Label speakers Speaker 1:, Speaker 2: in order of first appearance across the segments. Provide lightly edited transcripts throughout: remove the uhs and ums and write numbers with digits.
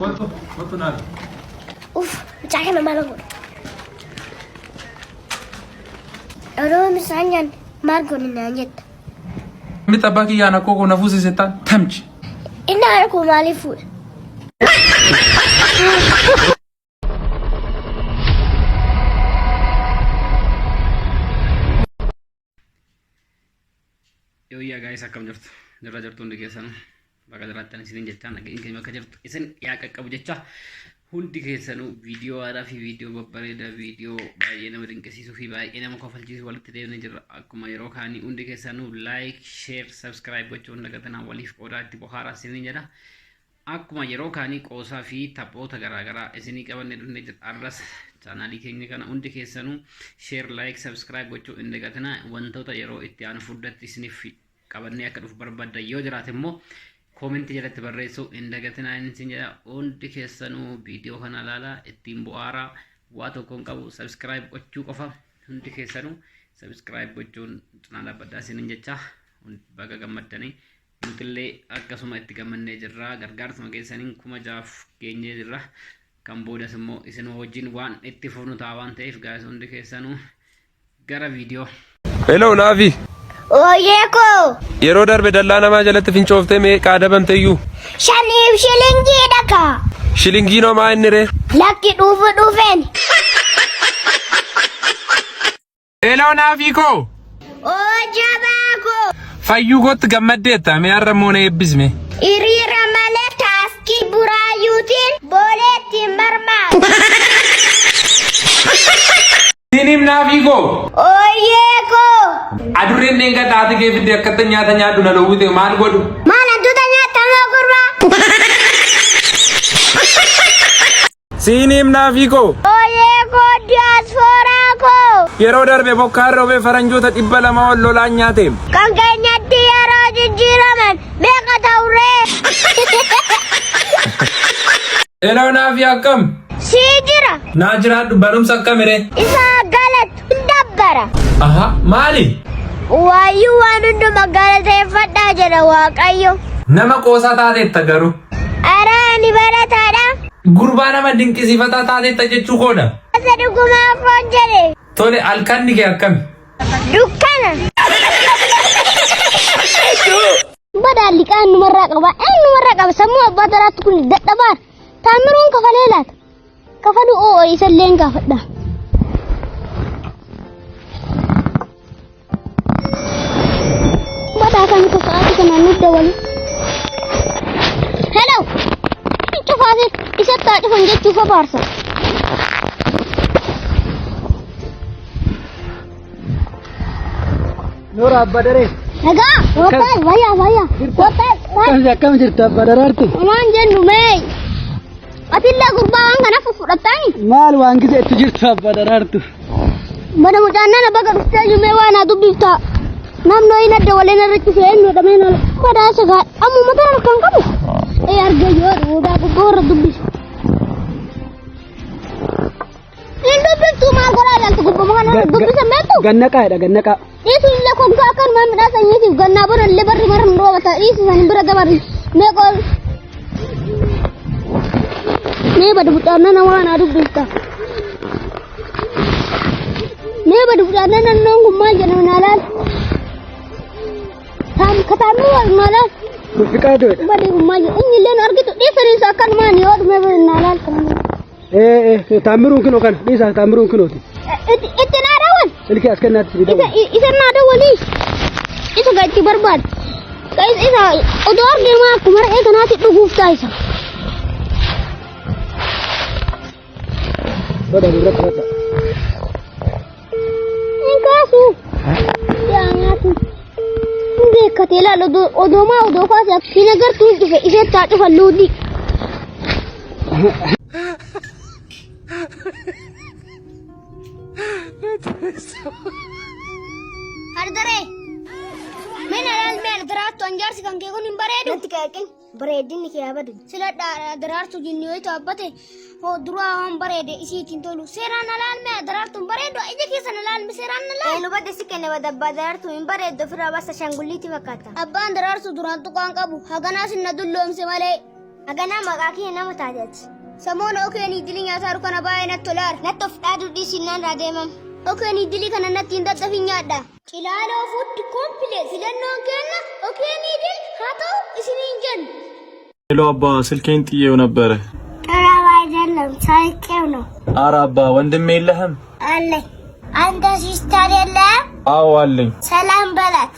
Speaker 1: Kottu, kottu naaf.
Speaker 2: Uff, mucaa kana maal godhu? Yeroo isaan nyaanne maal godhu naan jetta?
Speaker 1: Miti abbaa kiyyaan akkoo koo na fuusise taan tamchi.
Speaker 2: Inni haadha koo maaliif fuudha?
Speaker 3: Yooyyaa gaa'is akkam jirtu? Jirra jirtu hundi keessanuu bakka jiraattan isiniin jechaa nageenya keenya bakka jirtu isin yaa qaqqabu jecha hundi keessanuu viidiyoo haaraa fi viidiyoo babbareedaa viidiyoo baay'ee nama dinqisiisuu fi baay'ee nama kofalchiisu walitti deemnee jirra. Akkuma yeroo kaanii hundi keessanuu like, share, subscribe gochuun dagatanaa waliif qoodaa itti bohaaraa isiniin jedha. Akkuma yeroo kaanii qoosaa fi taphoota garaa garaa isinii qabannee dhufnee jirra. Har'as chaanaalii keenya kana hundi keessanuu share, like, subscribe gochuu hin dagatinaa. Wantoota yeroo itti aanu fuuldratti isiniif qabannee akka dhufu barbaaddan yoo jiraate immoo koomentii jalatti barreessuu hin dagatinaa inni isin jedha. Hundi keessanuu viidiyoo kana ilaalaa ittiin bu'aaraa waa tokko hin qabu subscribe gochuu qofa hundi keessanuu subscribe gochuun cinaa dhaabbadhaa isiniin jecha baga gammaddanii. Nutillee akkasuma itti gammannee jirra. Gargaarsuma keessaniin 6000f geenyee jirra. Kan boodas immoo isin wajjin waan itti fufnu ta'a waan ta'eef gaa'is hundi keessanuu gara viidiyoo.
Speaker 4: Hello Naafi.
Speaker 2: Ooyee koo.
Speaker 4: Yeroo darbe dallaa namaa jalatti fincooftee meeqa adabamteyyuu?
Speaker 2: Shaniif shilingii dhaka.
Speaker 4: Shilingiin homaa inni ree?
Speaker 2: Lakki dhuufu dhufeen.
Speaker 1: Hello Naafii koo.
Speaker 2: Oo jabaa koo.
Speaker 1: Fayyuu kootti gammaddeetta mee har'a immoo na eebbisme.
Speaker 2: Hiriira malee taaskii buraayyuutiin booleetti marmaa.
Speaker 1: Siiniif Naafii koo.
Speaker 2: Ooyyee koo.
Speaker 1: Adurreen dheengadda haati kee fidde akkatti nyaata nyaadhu na dhowwite maal godhu?
Speaker 2: Maal hantuuta nyaatamoo gurbaa?
Speaker 4: Siiniif Naafii koo.
Speaker 2: Ooyee koo diyaaspooraa koo.
Speaker 4: Yeroo darbe bokkaan roobee faranjoota 200 ol lolaan nyaate.
Speaker 2: Kan keenyatti yeroo jijjiiraman meeqa ta'uree?
Speaker 4: Hello Naafii akkam?
Speaker 2: Sii jira.
Speaker 4: Naa jiraadhu barumsa akkamiree?
Speaker 2: Isaa galatu hin dabbara.
Speaker 4: Aha maali?
Speaker 2: Waayyuu waan hunduma galateeffadhaa jedha Waaqayyo.
Speaker 4: Nama qoosaa taateetta garuu.
Speaker 2: Ara ani barataadha.
Speaker 4: Gurbaa nama dinqisiifataa taateetta jechuu koodha.
Speaker 2: Asa dhugumaa foon jedhe.
Speaker 4: Tole halkanni kee akkami?
Speaker 2: Dukkana. Badaa liqaa numarraa qaba. Numarraa qaba. Sammuu abbaa daraatti kun dadhabaadha. Taamiruun kafalee laata? Kafaluu oo isallee gaafadha. Badaa kan sa'aatii kanaan nuuf dabalu. Hello! Cufaase isatti haa cufan jechuuf abaarsa.
Speaker 5: Noora Abbaa Daree.
Speaker 2: Nagaa! Wappaay! Wayyaa wayyaa! Wappaay!
Speaker 5: Akkam akkam jirtu Abbaa Daraartu?
Speaker 2: Waan jennu mee! Atillee gurbaa waan kana fudhattaani?
Speaker 5: Maal waan gise itti jirtu Abbaa Daraartu?
Speaker 2: Mana mucaan nana baga dhuftee jumee waa naa dubbifta. Namni ho'i nadda waliin irra cufee eenyu dhamee na badhaasa gaa ammuma tana kan qabu. Ee argee yoo dhugaa gubbaa warra dubbisu. Hin dubbiftu maal godhaa ilaaltu gubbama kana irra dubbisan beektu?
Speaker 5: Gannaqaa jedha gannaqaa.
Speaker 2: Dhiisu illee konkaa akkanumaa midhaan sanyiitiif gannaa bona illee barri marra nu roobata dhiisu san bira dabarri mee qool. Mee badu mucaan nana waan haa dubbifta. Mee badu mucaan nana nannoon kun maal jedhama naa laal. Taam kataamni wal naa laal.
Speaker 5: Kun fiqaadoodha.
Speaker 2: Badu kun maal jedhama inni illee nu argitu dhiisaniis akkanumaan yoo dhume naa laal kana.
Speaker 5: Ee ee taammiruun kinoo kana dhiisaa taammiruun kinooti.
Speaker 2: Itti naa daawwan.
Speaker 5: Silkii as kennaatti si
Speaker 2: Isa isa naa daawwalii. Isa ga itti barbaadu. Isa odoo argee maa akkuma re'ee kanaatti dhuguuf taasisa.
Speaker 5: Bada dura qabadha.
Speaker 2: Hin kaasu. Yaa nyaatu. Hin beekkate ilaal odoo maa odoo kaase hin agartuu hin dhufe isetti haa cufan luudii. Hardaree. Mina laal mee daraartu anjaarsi kan kee kun hin bareedu. Natti qeeqin bareedinni kee haa badu. Sila daraartu jinni yoo taabbate hoo duraa waan bareede isiitiin tolu. Seeraan alaal mee daraartu hin bareedu ija keessan alaal mee seeraan alaal.
Speaker 6: Ee nu badde si kenne bada abbaa daraartu hin bareeddu ofirraa basta shangulliitti fakkaata.
Speaker 2: Abbaan daraartu duraan tuqaan qabu haganaa sinna dulloomse malee.
Speaker 6: Haganaa maqaa kee nama taateeti.
Speaker 2: Samoona okeen idilii nyaataa jiru kana baay'ee natti tolaara.
Speaker 6: Natti of dhaaduu dhiisinnaan irraa deemam.
Speaker 2: Okeen idilii kana natti hin daddafin nyaadha. Cilaaloo Food Complex filannoon kenna okeen idil haa ta'u isiniin jenna.
Speaker 7: ሄሎ አባ፣ ስልኬን ጥዬው ነበረ።
Speaker 6: ጠራባ አይደለም ሳይቄው ነው።
Speaker 7: አረ አባ፣ ወንድሜ የለህም?
Speaker 6: አለኝ። አንተ ሲስተር የለህም?
Speaker 7: አዎ አለኝ።
Speaker 6: ሰላም በላት።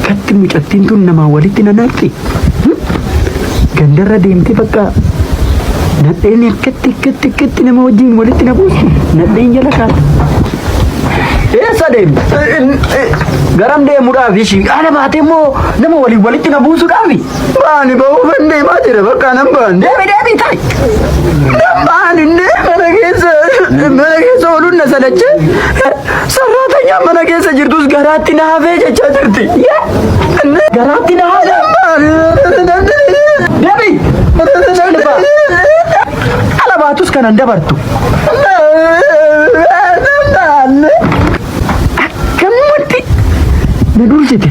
Speaker 5: Akkatti mucattiin tun namaa walitti nanaaqxi. Gandarra deemtee bakka nadheen akkatti akkatti akkatti nama wajjin walitti na buusti. Nadheen jala kaata. Eessa deemte? Garam deemuudhaaf ishii ala baatee immoo nama waliin walitti na buusuudhaafi. Baani ba'uufan deemaa jira bakka nan ba'an. Deemi deemi taa'i. Nan ba'an innee mana keessa ooluun na salache. Sarraatanyaa mana keessa jirtus garaatti na hafee jechaa jirti. Garaatti na hafee. Deemi. Ala baatus kanan dabartu. Akkamatti na dursite.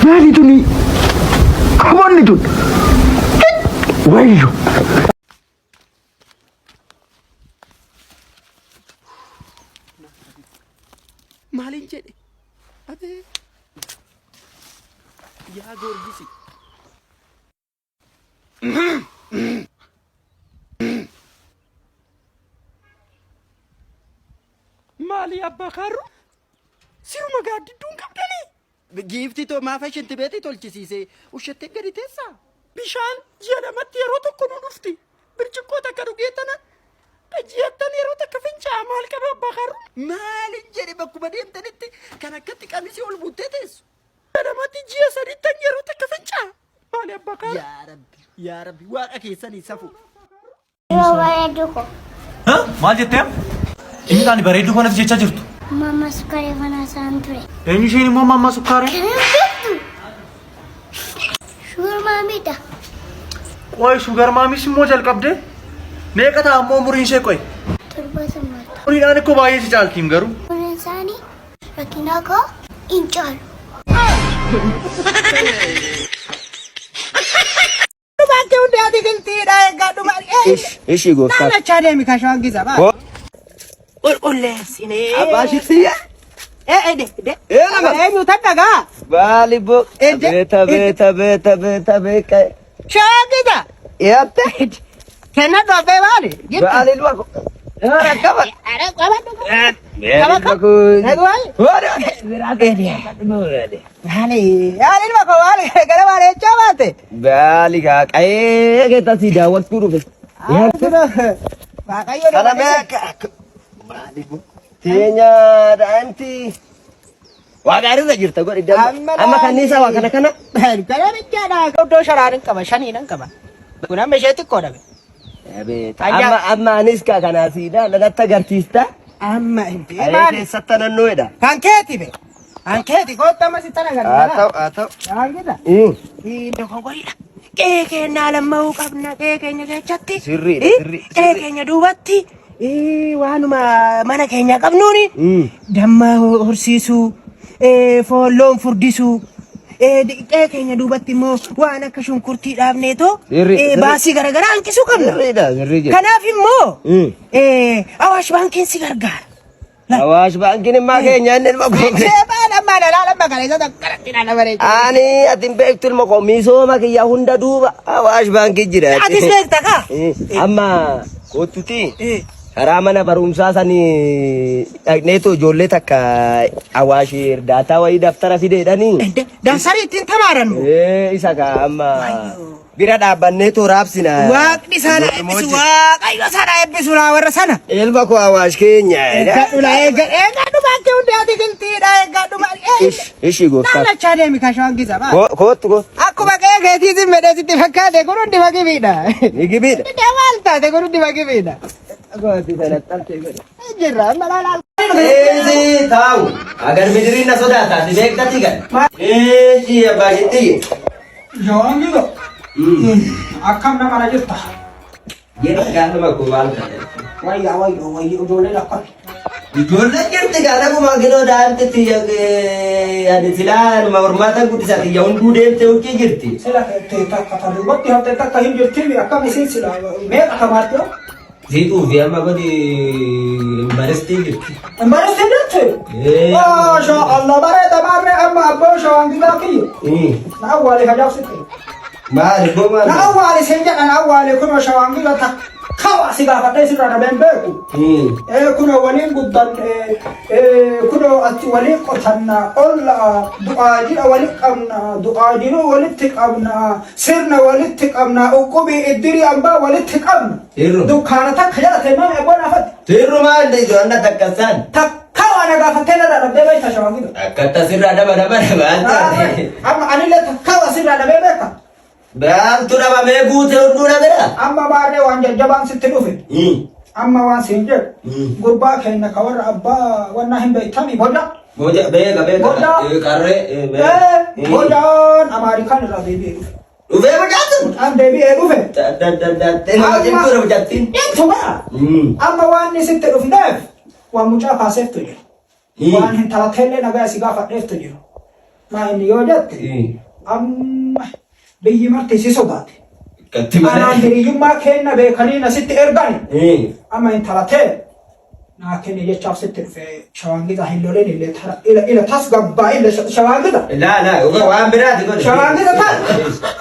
Speaker 5: Maali tuni? Qaboonni tun. Wayyo.
Speaker 8: Maaliin jedhe? Abee! Yaa Goorgisi! Maali abbaa kaarru? Siruma gaaddidduun qabdanii?
Speaker 9: Giiftii too maafa shinti beetii tolchisiisee ushattee gadi teessaa?
Speaker 8: Bishaan ji'a lamatti yeroo tokko nu dhufti. Birciqqoo takka dhugee tana ji'attan yeroo takka fincaa maal qaba abbaa kaarru?
Speaker 9: Maalin jedhe bakkuma deemtanitti kan akkatti qamisii ol buttee teessu?
Speaker 8: Ji'a lamatti ji'a sadittan yeroo takka fincaa. Maali abbaa kaarru?
Speaker 9: Yaa Rabbi, yaa Rabbi, waaqa keessanii safu.
Speaker 6: Yeroo bareedu ko.
Speaker 10: Maal jettee? Inni taani bareedduu kanatti jechaa jirtu.
Speaker 6: Mamma sukkaaree fanaa isaan ture.
Speaker 10: Eenyu isheen immoo mamma sukkaaree?
Speaker 6: Kan hin beektu. Sugar mommydha.
Speaker 10: Qoy sugar mommys immoo jalqabdee? Meeqa ta'a ammoo umuriin ishee qoy?
Speaker 6: 70.
Speaker 10: Umuriidhaan ikkoo baay'ee si caaltiim garuu.
Speaker 6: Umuriin isaanii rakkina koo hin caalu.
Speaker 11: Bakkee hundi atikiltiidha eeggadhu.
Speaker 9: Ishii gooftaa.
Speaker 11: Naannachaa deemi kashaan gisa baa. Qulqulleessinee.
Speaker 9: Abbaa shittiya.
Speaker 11: Ee de de.
Speaker 9: Ee nama.
Speaker 11: Eenyu taddagaa?
Speaker 9: Baali bo.
Speaker 11: Ede.
Speaker 9: Beeta beeta beeta beeta beeka.
Speaker 11: Shawaan gisa.
Speaker 9: Yaabte.
Speaker 11: Kenna dhobbee baali.
Speaker 9: Baali ilma ko. Rakkaba.
Speaker 11: Ara qabadhu.
Speaker 9: Ilma ko.
Speaker 11: Maali yaali ilma koo maali gara maali jechaa baate.
Speaker 9: Baali kaa qayee keessa si daawwachuu dhufe.
Speaker 11: Waaqayyo
Speaker 9: Kana meeqa? Maali bo. Teenya daa'imti. Waa gaariirra jirta godhi damma. Amma kanniisa waa kana kana.
Speaker 11: Kana bichaadha. Iddoo sharaan qaba shanii nan qaba. Kun amma ishee xiqqoodha.
Speaker 9: Amma amma anis kaa kanaasiidha natti agarsiista.
Speaker 11: Amma
Speaker 9: Ayee
Speaker 11: maali?
Speaker 9: keessatti naannoo
Speaker 11: Kan keeti be. Kan keeti kootta amma sitti
Speaker 9: Haa
Speaker 11: agarsiisa.
Speaker 9: ta'u haa ta'u.
Speaker 11: Shawaan gisa. Dogoggoriidha. Qe'ee keenya lamma'uu qabna qe'ee keenya keessatti.
Speaker 9: Sirriidha, sirrii,
Speaker 11: Qe'ee keenya duubatti waanuma mana keenya qabnuuni damma horsiisuu, foon loon furdisuu, qe'ee keenya duubatti immoo waan akka shunkurtii dhaabneetoo
Speaker 9: Sirrii, sirrii.
Speaker 11: baasii garaagaraa hanqisuu qabna.
Speaker 9: Sirriidha sirrii jedhu.
Speaker 11: Kanaaf immoo Awaash Baankiin si gargaara.
Speaker 9: Awaash Baankiin immaa keenya inni ilma koo.
Speaker 11: Seebaan amma dhalaa amma kana isa takkanatti dhala bareedu.
Speaker 9: Ani ati hin beektu ilma koo misooma kiyya hunda duuba Awaash Baankii jira.
Speaker 11: Atis beekta kaa?
Speaker 9: Amma kottuti karaa mana barumsaa sanii dhaqneetu ijoollee takka Awaash irdaataa wayii daftara fideedhanii.
Speaker 11: Dansarii ittiin tamaaran moo?
Speaker 9: Isa kaa amma bira dhaabbanneetu raabsina.
Speaker 11: Waaqni sana eebbisu Waaqayyo sana eebbisu laa warra sana.
Speaker 9: Ilma koo Awaash keenya.
Speaker 11: Eeggadhu laa eeggadhu eeggadhu baankii hundi atikiltiidha eeggadhu baay'ee.
Speaker 9: Ishii gooftaa.
Speaker 11: Naannachaa deemi kashaan gisa baa.
Speaker 9: Kottu kottu.
Speaker 11: Akkuma qe'ee keetii si medhee sitti fakkaate kun hundi magibiidha.
Speaker 9: Migibiidha.
Speaker 11: Maal taate kun hundi magibiidha.
Speaker 9: Gooti sana xaltee godhe.
Speaker 11: Jirra amma laalaa.
Speaker 9: Eezi taa'u. Agar midiriin na sodaata. Ati beektati gal. Eezi abbaa jetti.
Speaker 8: Shawaan gisa. Akkam nama na jirta?
Speaker 9: Jedha gaafa koo maal ta'e.
Speaker 11: Wayyaa wayyaa wayyaa ijoolleen akkami.
Speaker 9: Ijoolleen jirti gaa naguma kinoo daa'imti tiyya ani silaa numa hormaata guddisa tiyya hunduu deemte huccii jirti.
Speaker 8: Sila takka ta duubatti hafte takka hin jirti akkam isiin sila meeqa tamaarte?
Speaker 9: Siituu fi amma godhi yuunivarsiitii jirti.
Speaker 8: Yuunivarsiitii jirti? Maasha Allah bareeda maarree amma abbaa shawaan gizaa kiyya. Na awwaali hajaaf sitti.
Speaker 9: Maali boo maali?
Speaker 8: Na awwaali siin jedha na awwaali kunoo shawaan gizaa takka kawa si gaafadhee sirraa dhabeen beeku. Kunoo waliin guddanne kunoo ati waliin qotanna olla du'aa jira waliin qabna du'aa jiruu walitti qabna sirna walitti qabna uqqubii iddirii ambaa walitti qabna.
Speaker 9: Tirru.
Speaker 8: Dukkaana takka jala teemame abbaan afatti.
Speaker 9: Tirru maal ijoollee takka isaan?
Speaker 8: Takka waan gaafattee narraa dhabdee beekta shawaan gizaa.
Speaker 9: Akkatti asirraa dhaba dhaba maal taate?
Speaker 8: Amma anillee takka asirraa dhabee beeka.
Speaker 9: Maaltu dhabamee guute hunduu dhabera?
Speaker 8: Amma baarree waan jajjabaan sitti dhufe. Amma waan siin jedhu. Gurbaa keenya ka warra abbaa wannaa hin beektami boca.
Speaker 9: Boca beeka beeka.
Speaker 8: Boca.
Speaker 9: Qarree beeka.
Speaker 8: Bocaan Amaarikaan irraa deebi'ee dhufe.
Speaker 9: Dhufee bocaan sun?
Speaker 8: Bocaan deebi'ee dhufe.
Speaker 9: Daddaddee nama cimtuudha bocattiin.
Speaker 8: Cimtu bara. Amma waan inni sitti dhufneef waan mucaa kaaseeftu jira. Waan hin talateellee nagaa si gaafadheeftu jiru. Maa inni yoo jette amma biyyi marti si sodaate.
Speaker 9: Gatti malee.
Speaker 8: Anaan hiriyyummaa keenna beekanii na sitti ergani. Amma hin talatee naa kenni jechaaf sitti dhufe shawaan giza hin lolin illee tara ila ila tas gabbaa illa shawaan giza.
Speaker 9: Laa laa waan biraati godhe.
Speaker 8: Shawaan giza taal.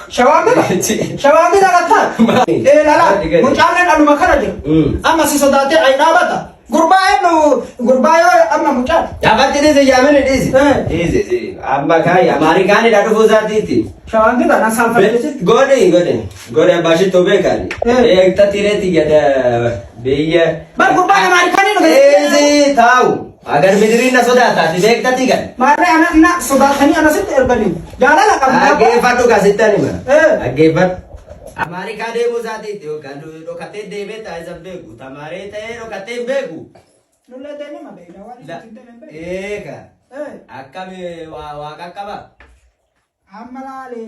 Speaker 8: Shawaan giza. Shawaan giza kattaa. Ee lala mucaalleen aluma kana jira. Amma si sodaatee ayi dhaabata. Gurbaa eenyu gurbaa yoo amma mucaa.
Speaker 9: Dhaabatti dhiisi jaamini dhiisi. Dhiisi amma kaayi Amaarikaanidha dhufuu isaatiiti.
Speaker 8: Shawaan giza na saalfachiisitti.
Speaker 9: Godhi godhi godhi abbaa shittoo beekaani. Eegta tireeti gada biyya.
Speaker 8: Bar gurbaan Amaarikaanii dhufe.
Speaker 9: Dhiisi taa'u. Agar midiriin na sodaata ati beekta tigan.
Speaker 8: Maarree ana na sodaatanii ana sitti erganii. Jaalala qabna.
Speaker 9: Dhaggeeffadhu kasitti anima. Dhaggeeffadhu. Amaarikaa deemuu isaatiitti yookaan dhokatee deemee taa'ee san beeku. Tamaaree ta'ee dhokatee hin beeku.
Speaker 8: Nullee deemee ma beekna waan inni ittiin deeme hin beeknu.
Speaker 9: Eega. Akkam waa qaqqaba.
Speaker 8: Amma laale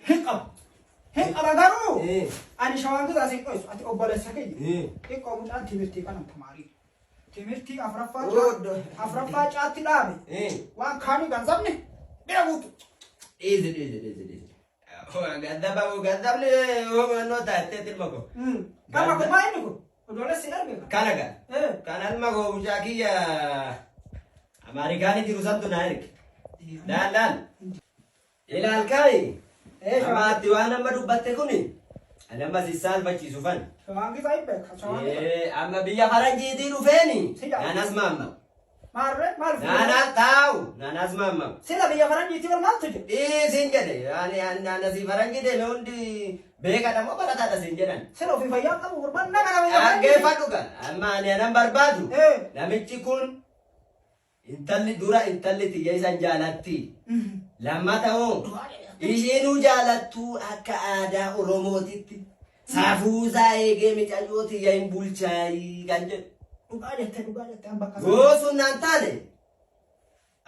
Speaker 8: hin qabu. Hin qaba garuu ani shawaan giza asiin dhoysu ati obboleessa kiyya. Xiqqoo mucaan timirtii kanan tamaarii. Timirtii afraffaa afraffaa caatti dhaabe. Waan kaanii ganzabni bira guutu.
Speaker 9: Dhiisi dhiisi dhiisi dhiisi. Gaddaba gaddabni hubannoo taatee ilma koo.
Speaker 8: Amma kun maa inni kun? Obboleessi erge.
Speaker 9: Kana gaa. Kana ilma koo mucaa kiyya Amaarikaanii jiru santu naa erge. Laal laal. Ilaal kaayi. Amma ati waan amma dubbatte kuni ani amma si saalfachiisu fan.
Speaker 8: Shawaan giza hin beeka. Shawaan giza.
Speaker 9: Amma biyya faranjiitii dhufeeni. Naanas maamma.
Speaker 8: Maarree maal fuudhee?
Speaker 9: Naanaas taa'u. Naanaas maamma.
Speaker 8: Sila biyya faranjiitii ol maaltu jira?
Speaker 9: Dhiisiin jedhe. Ani anasii faranjii deeme hundi beekadha moo barataadha siin jedhan.
Speaker 8: Sila ofii fayyaa qabu gurbaan nama nama biyya faranjii.
Speaker 9: Dhaggeeffadhu kan. Amma ani anan barbaadu. Namichi kun intalli dura intalli tiyya isan jaalatti. Lammata hoo ishiinuu jaalattuu akka aadaa Oromootitti safuusaa eegee micayyoo tiyya hin bulchaayii kan jedhu.
Speaker 8: Dhugaa jette dhugaa jette an bakka
Speaker 9: Yoo sun naan taane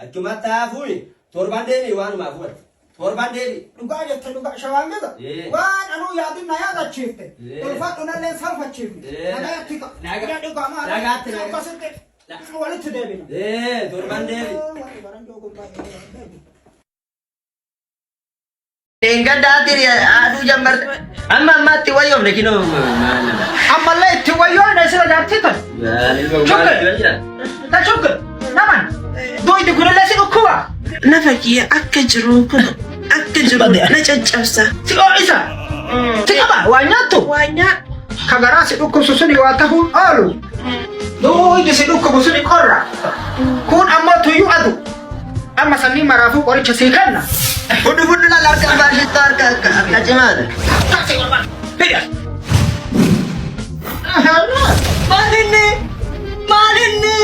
Speaker 9: achumatti hafuun torban deemi waanuma hafuudhati. Torban deemi.
Speaker 8: Dhugaa jette dhugaa shawaan gaza. Waan anuu yaadin na yaadachiifte. Ulfaadhu nalleen salfachiifne. Nagaatti ka. Nagaa maal.
Speaker 9: Nagaatti nagaa.
Speaker 8: Akkasitti walitti deebina.
Speaker 9: Torban deemi.
Speaker 12: Dheengaddaatti aduu jammarte. Amma ammaatti wayyoofne kinoo maal nama.
Speaker 8: Ammallee itti wayyoofne sila jaartii tan.
Speaker 12: Maal
Speaker 8: Ta chukka. Naman. Duydi kunillee si dhukkuba.
Speaker 13: Nafa kiyya akka jiru kun akka jiru na caccabsa.
Speaker 8: Si ho'isa. Si qaba waa nyaattu.
Speaker 13: Waa nyaadhu.
Speaker 8: Ka garaa si dhukkubsu suni waa tahuun oolu. Duydi si dhukkubu suni qorra. Kun ammoo tuyyuu adu. Amma sanniin maraafuu qoricha sii kenna.
Speaker 12: Fudhu fudhu laal harka abbaa shittaa harka akka akka cimaadha.
Speaker 11: Maal inni? Maal inni?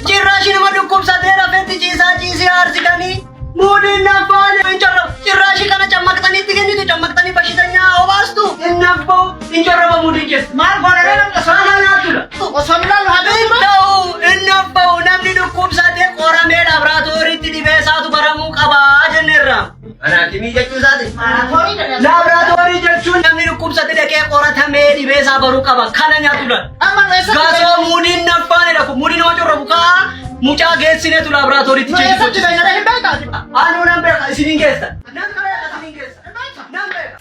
Speaker 11: Cirraashi nama dhukkubsatee rafetti ciisaa ciisee aarsitanii muudiin naffaan hin carrabu. Cirraashi kana cammaqxanii itti kennitu cammaqxanii bashitanyaa obaastu hin naffa'u hin carraba muudiin keessa.
Speaker 8: Maal goona ree namni osoo
Speaker 11: Sana nyaattudha.
Speaker 8: Osoo nu laallu haa
Speaker 11: Hin ta'u hin naffa'u namni dhukkubsatee qoramee laaboraatooriitti dhibee isaatu baramuu qabaa jenneerra.
Speaker 9: Mana hakimii
Speaker 12: Haakimii jechuu isaati. Laaboraatoorii jechuun namni dhukkubsate dhaqee qoratamee dhibee isaa baruu qaba. Kana nyaatu lan. Gasoo muudiin naffaanidha kun muudii nama corrobu kaa mucaa geessineetu laaboraatooriitti cheekii gochisiisa. Anuu nan beeka isiniin geessa. Nan beeka isiniin geessa. Nan beeka.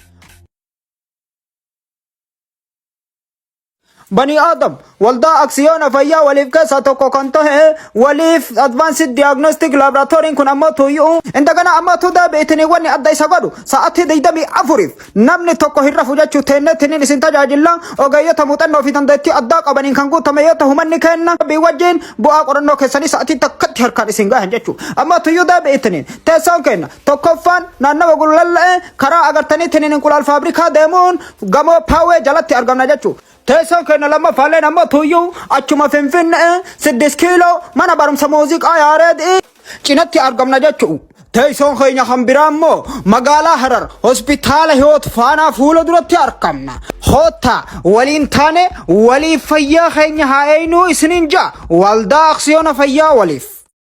Speaker 8: Bani Aadam waldaa aksiyoona fayyaa waliif keessaa tokko kan tahe waliif Advanced Diagnostic Laboratory kun ammoo tuyyuu indagana ammoo tu deebi'itanii wanni adda isa godhu sa'aatii 24f namni tokko hin rafu jechuu teenneettiniin isin tajaajilla ogeeyyota muuxannoo fi dandeettii addaa qabaniin kan guutame yoo tahu manni kenna rabbii wajjin bu'aa qorannoo keessanii sa'aatii takkatti harkaan isin gahan jechuu ammoo tuyyuu deebi'itiniin teessoon kenna tokkoffaan naannawa gullallee karaa agartanii tiniin inqulaal faabrikaa deemuun gamoo paawee jalatti argamna jechuu Teessoon keenya lammaffaalleen ammoo tuyyuu achuma Finfinnee 6 kiiloo mana barumsa muuziqaa Yaareed cinatti argamna jechuudha. Teessoon keenya kan biraa immoo magaalaa Harar hospitaala Hiwoot Faanaa fuula duratti argamna. Koottaa waliin taane waliif fayyaa keenya haa eeynuu isiniin ja'a waldaa aksiyoona fayyaa waliif.